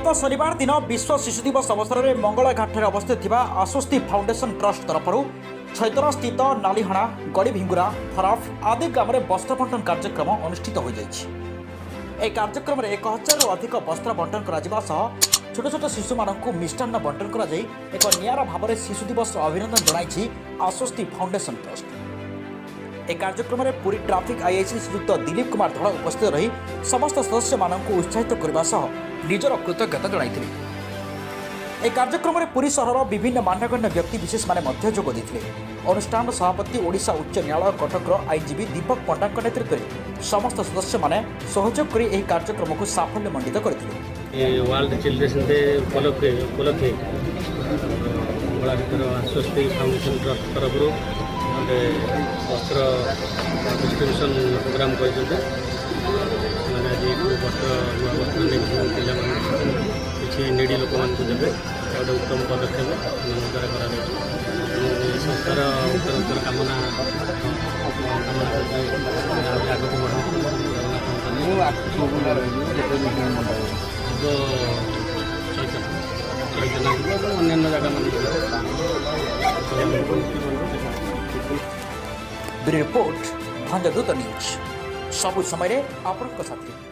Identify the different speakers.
Speaker 1: ଗତ ଶନିବାର ଦିନ ବିଶ୍ୱ ଶିଶୁ ଦିବସ ଅବସରରେ ମଙ୍ଗଳାଘାଟଠାରେ ଅବସ୍ଥିତ ଥିବା ଆଶ୍ୱସ୍ତି ଫାଉଣ୍ଡେସନ ଟ୍ରଷ୍ଟ ତରଫରୁ ଛୈତରାସ୍ଥିତ ନାଲିହଣା, ଗଡ଼ିଭିଙ୍ଗୁରା, ଫରାଫ ଆଦି ଗ୍ରାମରେ ବସ୍ତ୍ର ବଣ୍ଟନ କାର୍ଯ୍ୟକ୍ରମ ଅନୁଷ୍ଠିତ ହୋଇଯାଇଛି। ଏହି କାର୍ଯ୍ୟକ୍ରମରେ 1000ରୁ ଅଧିକ ବସ୍ତ୍ର ବଣ୍ଟନ କରାଯିବା ସହ ଛୋଟ ଛୋଟ ଶିଶୁମାନଙ୍କୁ ମିଷ୍ଟାନ୍ନ ବଣ୍ଟନ କରାଯାଇ ଏକ ନିଆରା ଭାବରେ ଶିଶୁ ଦିବସର ଅଭିନନ୍ଦନ ଜଣାଇଛି ଆଶ୍ୱସ୍ତି ଫାଉଣ୍ଡେସନ ଟ୍ରଷ୍ଟ। ଏହି କାର୍ଯ୍ୟକ୍ରମରେ ପୁରୀ ଟ୍ରାଫିକ୍ ଆଇଆଇସି ଶ୍ରୀଯୁକ୍ତ ଦିଲୀପ କୁମାର ଧଳ ଉପସ୍ଥିତ ରହି ସମସ୍ତ ସଦସ୍ୟମାନଙ୍କୁ ଉତ୍ସାହିତ କରିବା ସହ ନିଜର କୃତଜ୍ଞତା ଜଣାଇଥିଲେ। ଏହି କାର୍ଯ୍ୟକ୍ରମରେ ପୁରୀ ସହରର ବିଭିନ୍ନ ମାନ୍ୟଗଣ୍ୟ ବ୍ୟକ୍ତି ବିଶେଷମାନେ ମଧ୍ୟ ଯୋଗ ଦେଇଥିଲେ। ଅନୁଷ୍ଠାନର ସଭାପତି ଓଡ଼ିଶା ଉଚ୍ଚ ନ୍ୟାୟାଳୟ କଟକର ଆଇନଜୀବୀ ଦୀପକ ପଣ୍ଡାଙ୍କ ନେତୃତ୍ୱରେ ସମସ୍ତ ସଦସ୍ୟମାନେ ସହଯୋଗ କରି ଏହି କାର୍ଯ୍ୟକ୍ରମକୁ ସାଫଲ୍ୟମଣ୍ଡିତ କରିଥିଲେ।
Speaker 2: ଏ ୱାର୍ଲଡ ଚିଲଡ୍ରେନ୍ସ ଡେ ଉପଲକ୍ଷେ ଉପଲକ୍ଷେ ମଙ୍ଗଳାଘାଟର ଆଶ୍ୱସ୍ତି ଫାଉଣ୍ଡେସନ୍ ଟ୍ରଷ୍ଟ ତରଫରୁ ଗୋଟେ ବସ୍ତ୍ର ଡିଷ୍ଟ୍ରିବ୍ୟୁସନ୍ ପ୍ରୋଗ୍ରାମ୍ କରିଛନ୍ତି। ସେମାନେ ଆଜି ଏଠୁ ବସ୍ତ୍ର, ନୂଆ ବସ୍ତ୍ର ନେଇକି ସବୁ ପିଲାମାନଙ୍କୁ, କିଛି ନିଡ଼ି ଲୋକମାନଙ୍କୁ ଦେବେ। ଏହା ଗୋଟେ ଉତ୍ତମ ପଦକ୍ଷେପ ସେମାନଙ୍କ ଦ୍ୱାରା କରାଯାଉଛି ଏବଂ ଏ ସଂସ୍ଥାର ଉତ୍ତରୋତ୍ତର କାମନା କାମନା କରୁଛି, ଆହୁରି ଆଗକୁ ବଢ଼ନ୍ତୁ। ଜଗନ୍ନାଥଙ୍କ ଯିବ, ଚୈତନ୍ୟ ଚୈତନ୍ୟ ଯିବ ଏବଂ ଅନ୍ୟାନ୍ୟ ଜାଗାମାନଙ୍କୁ ଯିବ।
Speaker 1: ବ୍ୟୁରୋ ରିପୋର୍ଟ, ଭଞ୍ଜଦୂତ ନ୍ୟୁଜ୍, ସବୁ ସମୟରେ ଆପଣଙ୍କ ସାଥିରେ।